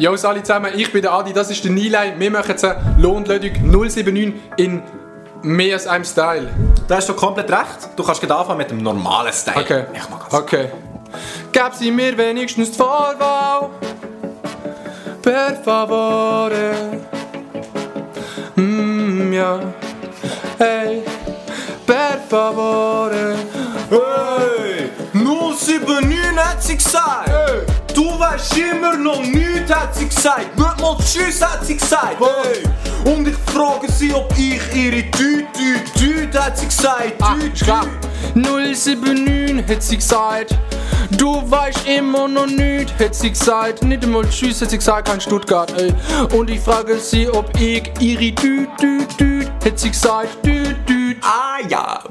Jo, alle zusammen, ich bin der Adi, das ist der Nilay. Wir machen jetzt eine Lohnlödung 079 in mehr als einem Style. Da hast du komplett recht. Du kannst anfangen mit dem normalen Style. Okay. Ich mag es. Okay. Gab sie mir wenigstens die Vorwahl? Per favore. Ja. Hey. Per favore. Hey! 079 hat sie gesagt! Hey. Du weißt immer noch nichts, hat sie gesagt! Nicht mal Tschüss, hat sie gesagt! Hey! Und ich frage sie, ob ich ihre Tüte, hat sie gesagt! Ist klar. 079 hat sie gesagt. Du weißt immer noch nichts, hat sie gesagt. Nicht einmal Tschüss, hat sie gesagt, kein Stuttgart, ey. Und ich frage sie, ob ich ihre Tüte, hat sie gesagt, Tüte. Ah ja,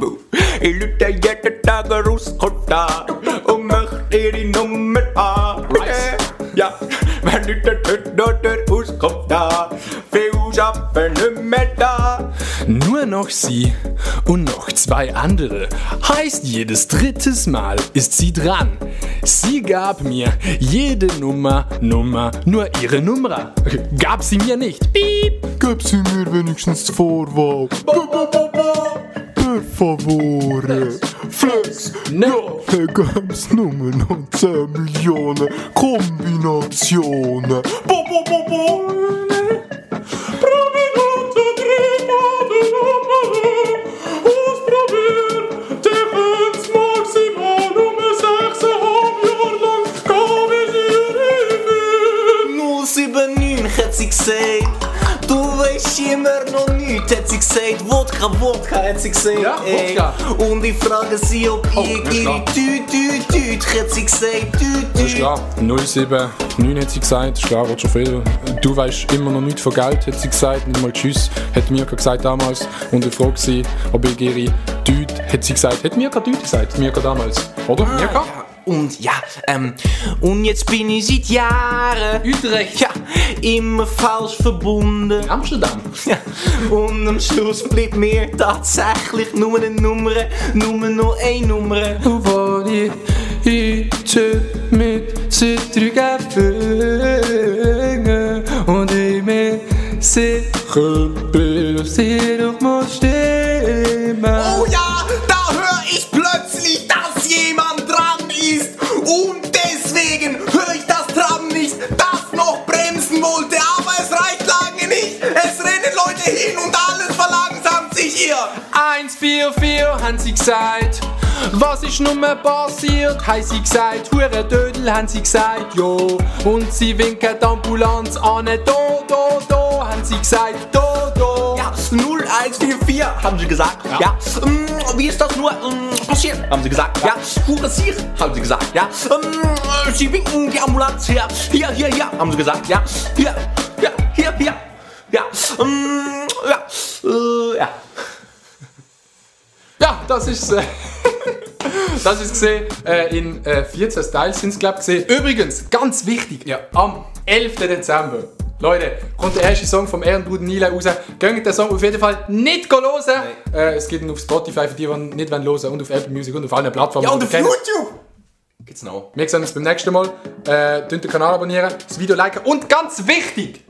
ich lüte jeden Tag rauskommt da und möchte ihre Nummer haben. Ja, wenn nicht der rauskommt da, viel schaffen nicht mehr da. Nur noch sie und noch zwei andere. Heißt jedes drittes Mal ist sie dran. Sie gab mir jede Nummer, nur ihre Nummer. Gab sie mir nicht. Piep. Gib sie mir wenigstens die Vorwahl. Per favore. Flex. No. Ja, gab's nur noch 10 Millionen Kombinationen. Hat sie gesagt, du weißt immer noch nichts, hat sie gesagt, Wodka, hat sie gesagt, Ja, Wodka. Und ich frage sie, ob ich ihre Tüte, hat sie gesagt, Das ist klar. 079 hat sie gesagt, das ist klar, Roger Federer. Du weißt immer noch nichts von Geld, hat sie gesagt, nicht mal Tschüss, hat Mirka gesagt damals. Und ich frage sie, ob ich ihre Tüte, hat sie gesagt, hat Mirka Tüte gesagt, Mirka damals, oder? Mirka? Ja. Und ja, und jetzt bin ich seit Jahren Utrecht. ja, immer falsch verbunden. Amsterdam. Ja. Und am Schluss bleibt mir tatsächlich nur eine Nummer, nur noch eine Nummer. Wo ich heute mit zittrigen Fingern und ich mir sicher bin, dass sie doch mal stimmen. Oh ja, da höre ich plötzlich, dass jemand dran ist. Und deswegen höre ich das Tram nicht, das noch bremsen wollte. Aber es reicht lange nicht. Es rennen Leute hin und alles verlangsamt sich hier. 144 haben sie gesagt. Was ist nun mal passiert? Haben sie gesagt. Hure Dödel haben sie gesagt. Jo. Und sie winken die Ambulanz an. Do, haben sie gesagt. Do. Ja, 0144 haben sie gesagt. Ja. Wie ist das nur passiert? Haben sie gesagt. Ja. Hure Sieg, haben sie gesagt. Ja. Sie winken die Ambulanz her. Hier, haben sie gesagt. Ja. Hier. Ja. Ja. Ja. Ja, das ist das ist gesehen. In 14 Styles sind es, glaube ich, gesehen. Übrigens, ganz wichtig, ja, am 11. Dezember, Leute, kommt der erste Song vom Ehrenbruder Nilay raus. Geht den Song auf jeden Fall nicht hören. Es gibt ihn auf Spotify für die, die nicht hören wollen, und auf Apple Music und auf allen Plattformen. Ja, und auf YouTube gibt's noch. Wir sehen uns beim nächsten Mal. Den Kanal abonnieren, das Video liken und ganz wichtig,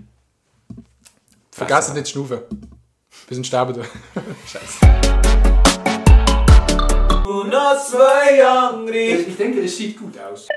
vergesst nicht zu schnaufen. Wir sind sterben. Scheiße. Und noch zwei andere. Ich denke, das sieht gut aus.